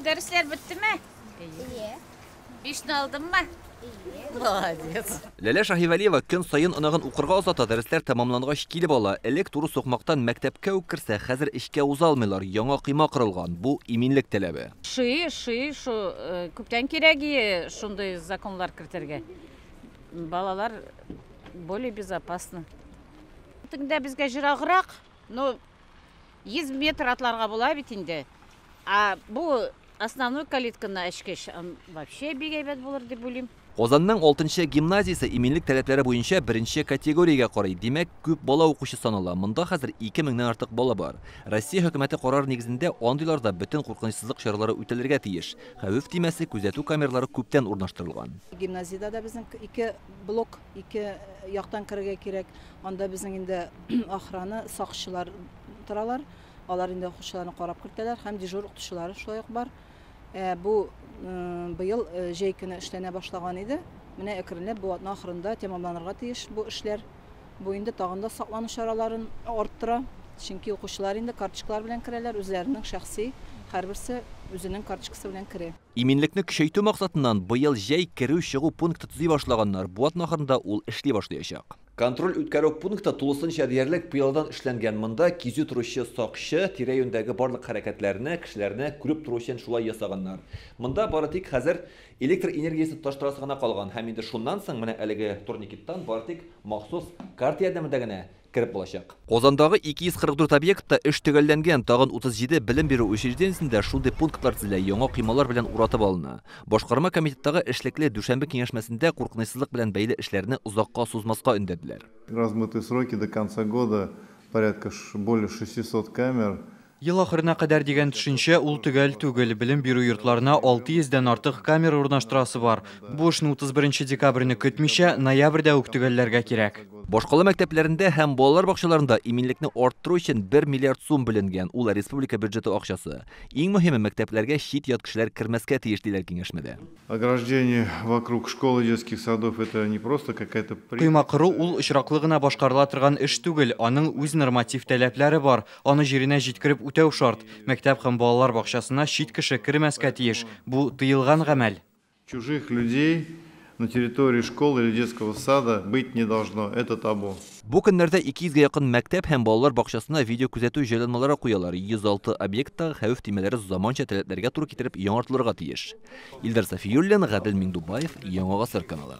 Дәресләр беттеме? Әйе. Бишне алдыңмы? Әйе. Молодец. Ләлә Шаһивәлиева көн саен оныгын укырга озата, дәресләр тәмамлангач килеп ала. Элек туры сукмактан мәктәпкә үк керсә, хәзер эчкә уза алмыйлар. Яңа койма корылган. Бу иминлек таләбе. Ши, ши, шу күптән кирәк иде шундый законлар кертергә. Балалар более безопасно. Тегендә безгә җыраграк, но 100 метр атларга була бит инде. А бу основной калитканы ачкач, вообще бик әйбәт булыр дип уйлыйм. Казанның 6 гимназиясе иминлек таләпләре буенча беренче категориягә карый. Димәк, күп бала укучы санала. Монда хәзер 2000-нән артык бала бар. Россия хөкүмәте карар нигезендә андыйларда бөтен куркынычсызлык чаралары үтәлергә тиеш. Хәвеф төймәсе, күзәтү камералары күптән урнаштырылган. Гимназиядә дә безнең ике блок, ике яктан керергә кирәк. Анда безнең инде охрана, сакчылар торалар. Алар инде укучыларны карап кертәләр һәм дежур укытучылары шулай ук бар. Бу быел җәй көне эшләнә башлаган иде. Менә әкренләп бу атна ахырында тәмамланырга тиеш бу эшләр. Бу инде тагын да саклану чараларын арттыра. Чөнки укучылар инде карточкалар белән керәләр, үзләренең шәхси, һәрберсе үзенең карточкасы белән керә. Иминлекне көчәйтү максатыннан быел җәй керү-чыгу пункты төзи башлаганнар. Бу атна ахырында ул эшли башлаячак. Контроль үткәрү пункты тулысынча диярлек пыяладан эшләнгән. Монда кизү торучы сакчы тирә-юньдәге барлык хәрәкәтләрне, кешеләрне күреп тору өчен шулай ясаганнар. Монда бары тик хәзер электр энергиясе тоташтырасы гына калган. Һәм инде шуннан соң менә әлеге турникеттан бары тик махсус карта ярдәмендә генә кереп булачак. Казандагы 244 объектта эш төгәлләнгән, тагын 37 белем бирү учреждениесендә шундый пунктлар төзелә, яңа коймалар белән уратып алына. Башкарма комитеттагы эшлекле дүшәмбе киңәшмәсендә куркынычсызлык белән бәйле эшләрне озакка сузмаска өндәделәр. Размытые сроки до конца года порядка более 600 камер. Ел ахырына кадәр дигән төшенчә ул төгәл түгел. Белем бирү йортларына 600дән артык камера урнаштырасы бар. Бу эшне 31 декабрьне көтмичә, ноябрьдә үк төгәлләргә кирәк. Башкала мәктәпләрендә һәм балалар бакчаларында иминлекне арттыру өчен 1 миллиард сум бүленгән. Ул республика бюджеты акчасы. Иң мөһиме, мәктәпләргә чит-ят кешеләр кермәскә тиеш, диләр киңәшмәдә. Ограждение вокруг школы, детских садов — это не просто какая-то при- Койма кору ул очраклы гына башкарыла торган эш түгел. Аның үз норматив таләпләре бар. Аны җиренә җиткереп үтәү шарт. Мәктәп һәм балалар бакчасына чит кеше кермәскә тиеш. Бу тыелган гамәл. Чужих людей на территории школы или детского сада быть не должно. Это табу. Бу көннәрдә 200гә якын мәктәп һәм балалар бакчасына видео күзәтү җайланмалары куялар. 106 объектта хәвеф төймәләре заманча таләпләргә туры китереп яңартылырга тиеш. Илдар Сафиуллин, Гадел Миңдубаев, Яңа Гасыр каналы.